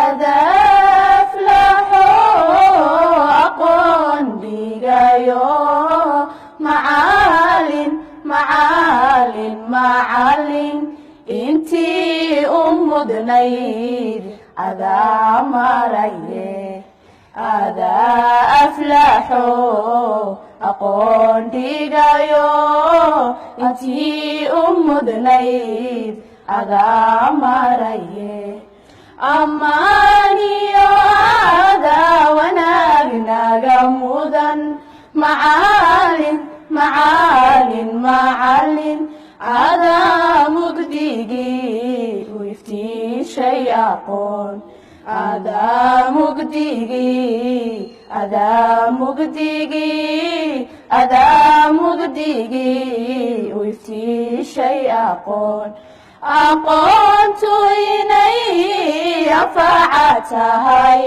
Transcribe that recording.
Adaa aflaxo, aqoon dhigayo, macalin, macalin, macalin, intii u mudnayd adaa maraye. Adaa aflaxo, aqoon dhigayo, intii u mudnayd adaa maraye. Ammaaniyo adaa wanaag naga mudan, macalin, macalin, macalin, adaa mugdigii u iftiishay aqoon. Adaa mugdigii, adaa mugdigii, adaa mugdigii u iftiishay aqoon. Aqoontu inay anfaca tahay.